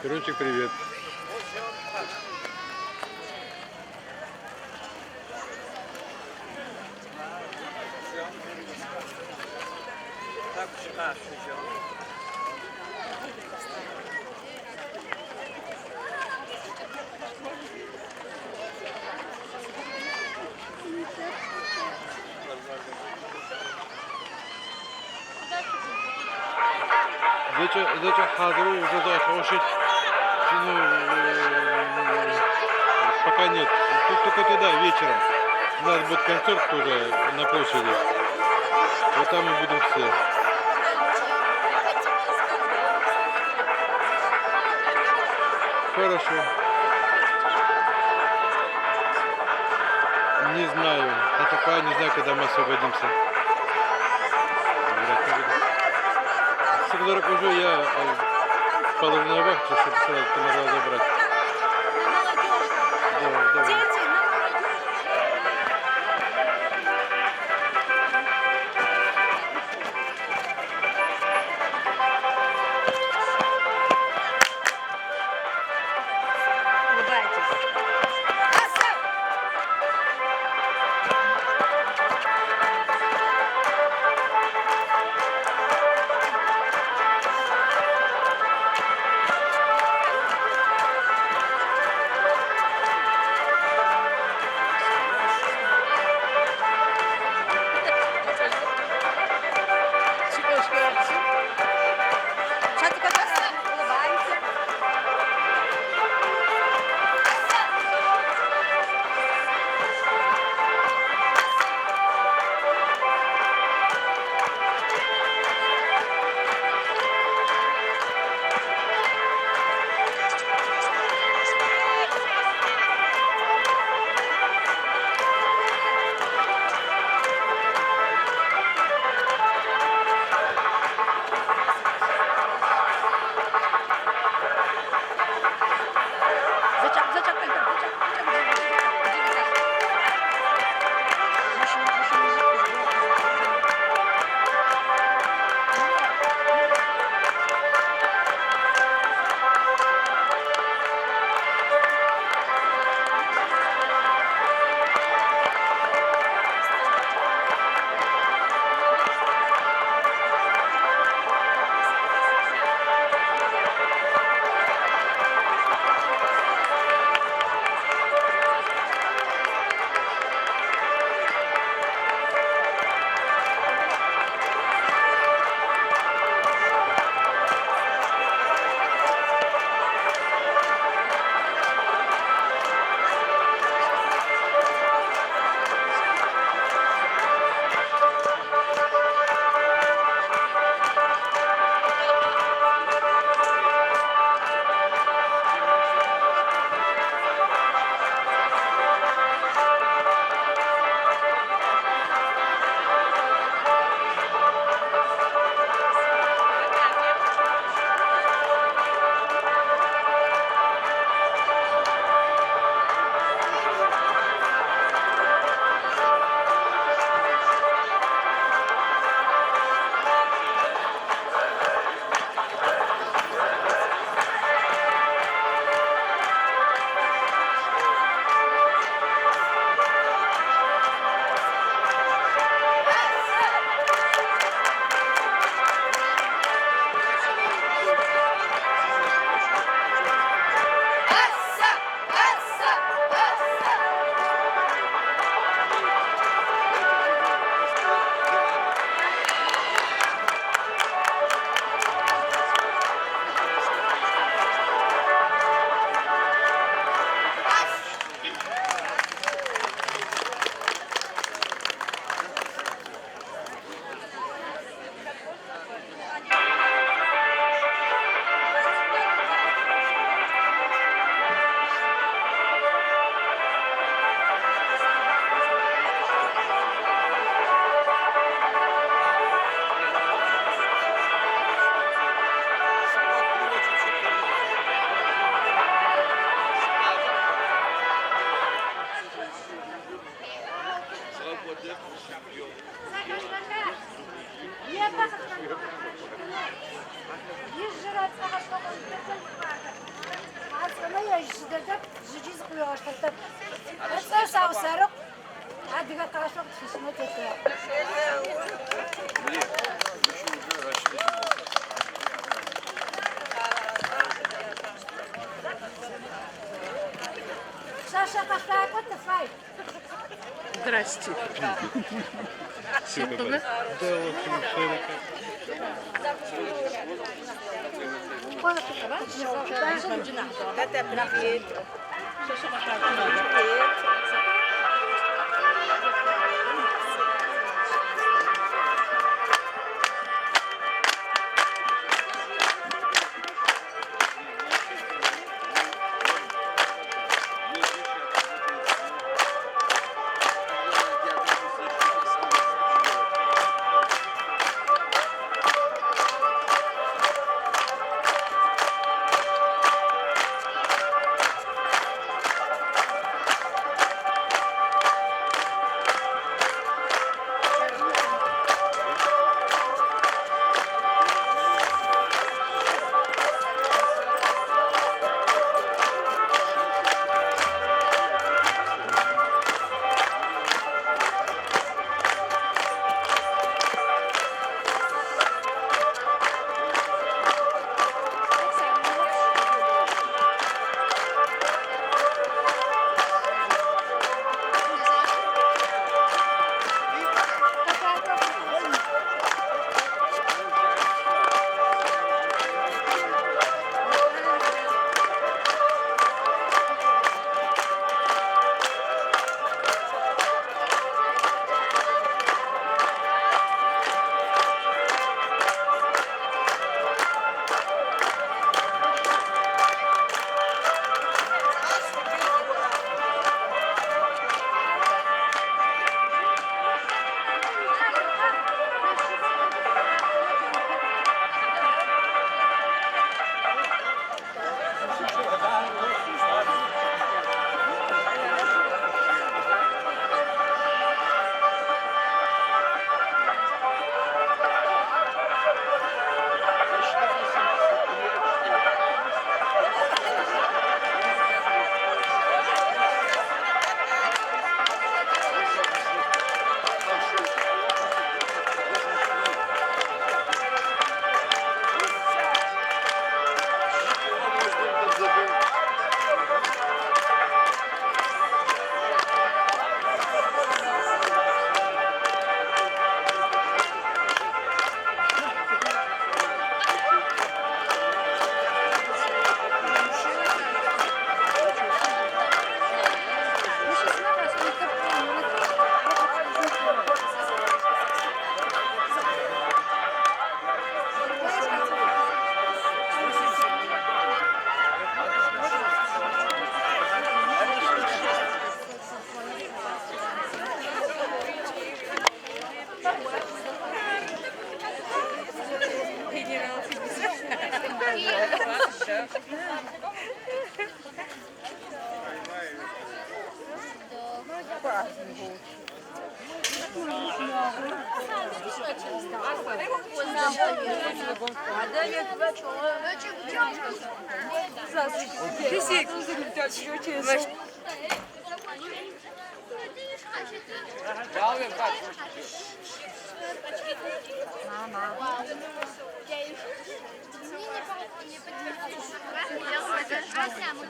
Верунчик, привет. Зэкӏэ зэкӏэ хьазырэу уже зыгъэлъэгъощт. Ну, пока нет. Тут только тогда, вечером. У нас будет концерт тоже на площади. Вот там мы будем все. Хорошо. Не знаю. А пока не знаю, когда мы освободимся. Врать не буду. Секретарь уже я положу на вахту, чтобы сразу ты могла забрать. На молодежном. Давай, давай. Дети на молодежном. Улыбайтесь. Улыбаемся. Пшъэшъэ къэшъуакӏо тыфай. Здрасте. Всем добрый. Да, в общем, широко. Тата, привет.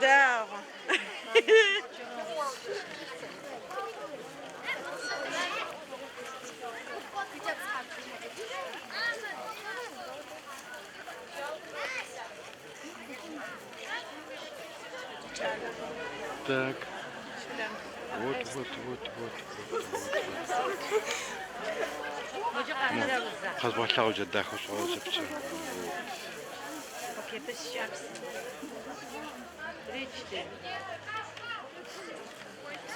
Да. Так. Вот, вот, вот, вот, вот, вот. Къэзгъэлъагъукӏэ дахэу щӏыгъэзэпсэ.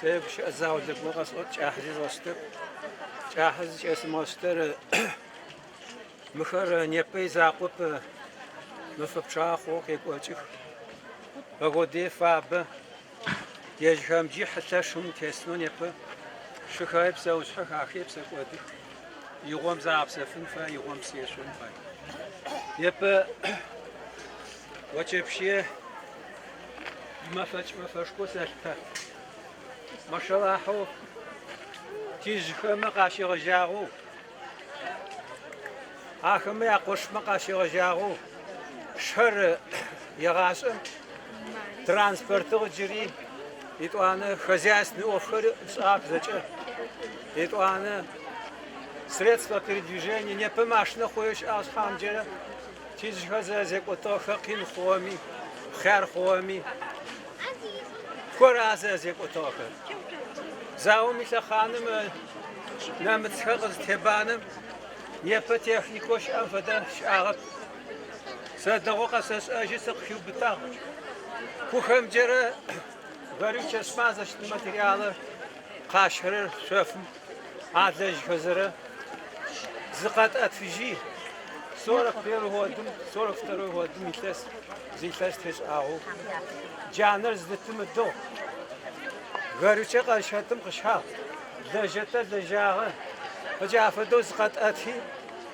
Сэ гущыӏэ заулэ горэ къэсӏот кӏахьэ зезгъэщтэп. Кӏахьэ зыкӏесымыгъэщтэр мыхэр непэ изакъоп мэфэ пчъагъэ хъугъэу къекӏокӏых. Погодэ фабэ. Ежьхэмджи хьылъэ шым утесынэу непэ шыхэри псэушъхьэх, ахэри псэкӏодых. Игъом загъэпсэфын фай, игъом псы ешъон фай. Непэ Очэпщые имэфэкӏ мэфэшхо сэлъытэ. Машалахьэу тижъхэмэ къащегъэжьагъэу, ахэмэ якъошмэ къащегъэжьагъэу шэр егъашӏэм транспортыгъ джыри Етӏуанэ хозяйственный ӏофхэр ышӏагъэх зэкӏэ. Етӏуанэ средства передвижения непэ машинэ хъоеу щыӏагъ шъхьамджэрэ тижъхэр зэрэзекӏотыгъэхэр къин хъугъэми, хъяр хъугъэми, кор а зэрэзекӏотыгъэхэр. Заом илъэхъаным нэмыцхэр къызытебанэм непэ техникэу щыӏэм фэдэ щыӏагъэп. Сэ дэгъоу къэсэшӏэжьы, сыкъыхиубытагъ. Кухэмджэрэ горючэ смазочный материалыр къащэрэр шъофым алэжьхэзэрэ зыкъэтӏэтыжьи, 41 годым, 42 годым илъэс, зы илъэс тешӏагъэу джанэр зыдытым ыдыгъ. Горючэ къэзщэтым къыщагъ. Лэжьэтэ лэжьагъэ. Джа фэдэу зыкъэтӏэти,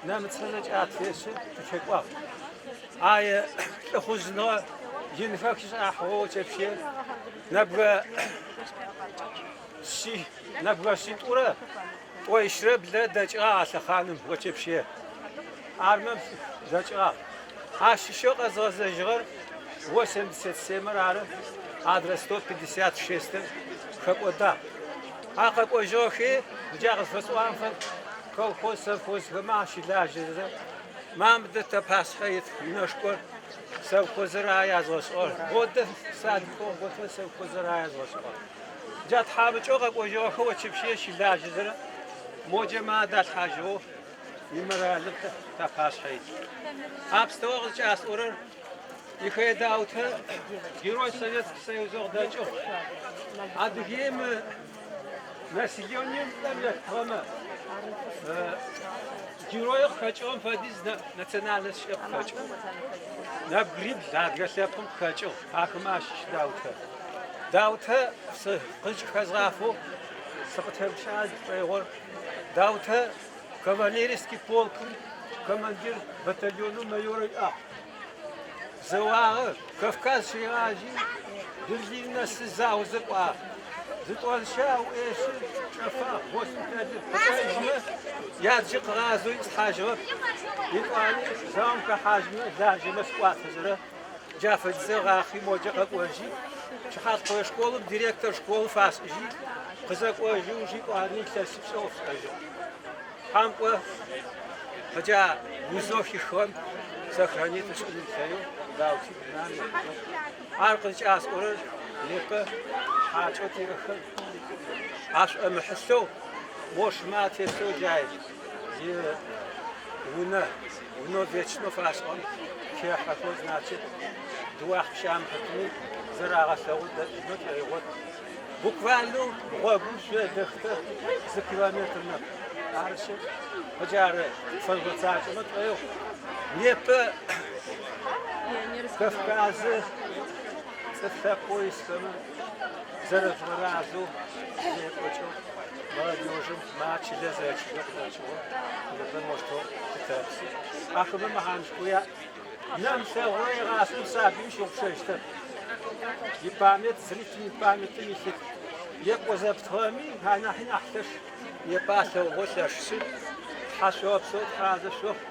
Нэмыцхэр зэкӏэ атфещы, тытекӏуагъ. Ай лӏыхъужъныгъэ инхэр хишӏахьыгъэу Очэпщые нэбгырэ шъи, нэбгырэ шъитӏурэ тӏоищрэ блырэ дэкӏыгъагъ а лъэхъаным Очэпщые. Армэм дэкӏыгъагъ. Ащ щыщэу къэзыгъэзэжьыгъэр 87-р ары, адрэ 156-р хэкӏодагъ. А къэкӏожьыгъэхи, джа къызфэсӏуагъэм фэд, Колхоз, совхозхэмэ ащылажьэзэ, мамыдэ тапашъхьэ ит унэшхор совхозыр ары язгъэшӏыгъэр. Годэ садикэу готыр совхозыр ары язгъэшӏыгъэр. Джа тхьамыкӏэу къэкӏожьыгъэхэу Очэпщые щылажьэзэрэ моджэмэ адалъхьажьыгъэу мемориалыр тапашъхьэ ит. А пстэур къызкӏасӏорэр Нэхэе Даутэ Герой Советского Союза къыдэкӏыгъ. Адыгеим Населением цӏэм елъытыгъэмэ, героеу къыхэкӏыгъэм фэдиз национальность щыӏэп къыхэкӏыгъ. Нэбгырибл адыгэ лъэпкъым къыхэкӏыгъ, ахэмэ ащыщ Даутэ. Даутэ къызкӏыхэзгъафэу сыкъытегущыӏэ сшӏоигъор Даутэ кавалерийский полкым командир батальоным майорэу иӏагъ. Зэуагъэ, Кавказ щыригъажьи, Берлин нэсы заозэ кӏуагъ. Зытӏо-зыщэ ауӏешъы, чӏэфагъ, госпиталым къычӏэжьмэ, яджи къыгъазэу итӏысхьажьыгъэп. Етӏуани заом хэхьажьмэ, лажьэмэ сыкӏуатэзэрэ, джа фэдизэ гъахъи моджэ къэкӏожьи, Пчыхьалӏыкъое школым директор школым фашӏыжьи, къызэкӏожьы уж етӏуани илъэсипшӏэ ӏоф ышӏэжьыгъ. Тхьэм кӏо, джа узэу хихыгъэм сохранить ышӏын ылъэкӏэу Даути дунаим ехыжьыгъ. Ар къызкӏасӏорэр непэ хьакӏэу тиӏэхэм ашӏомыхьылъэу, мо шымэ атесэу джа и унэ, унэу вечнэу фашӏыгъэм техьэхэу, значит, дыуахь щамыхьытми зэрагъэлъэгъу дэкӏынэу тшӏоигъот. Буквально гъогум шъуедэхтэ зы километр нэп. Арышъы, джары фэжъугъэцакӏэмэ тшӏоигъу. Непэ Кавказы цӏыф лъэпкъэу исхэмэ зэрэжъугъэразэу зекӏокӏэу молодежым ма чылэ зэрэчылэу къыдэкӏыгъэу непэ моущтэу тытэпсы. Ахэмэ мэхьанэшхо яӏ. Нэм ылъэгъурэ егъашӏэм сабыим щыгъупшэщтэп. Ипамять, зрительный памятым илъыт. Епӏо зэптыгъэми, анахьи нахь лъэш, непэ алъэгъугъэу лъэшыщы. Тхьашъуегъэпсэу, тхьэразэ шъохъу.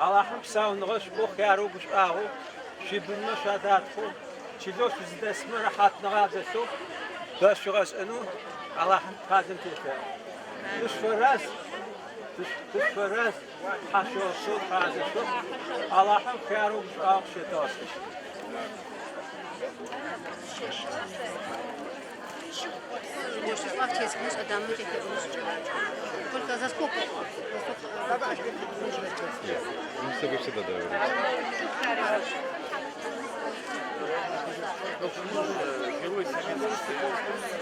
Алахьым псауныгъэ шъуӏэу, хъярэу, гушӏуагъэу, шъуибынмэ шъуадатхъэу, чылэу шъузыдэсмэ рэхьатныгъэ адэлъэу бэ шъуигъэшӏэнэу Алахьым Тхьалэм телъэӏу. Тышъуфэраз, тышъуфэраз. Тхьашъуегъэпсэу, тхьэразэ шъохъу. Алахьым хъярэу гушӏуагъо къыщетэгъэшӏыжь. Только за сколько? За сколько? Нет, мы с тобой всегда договоримся. Герой Советского Союза.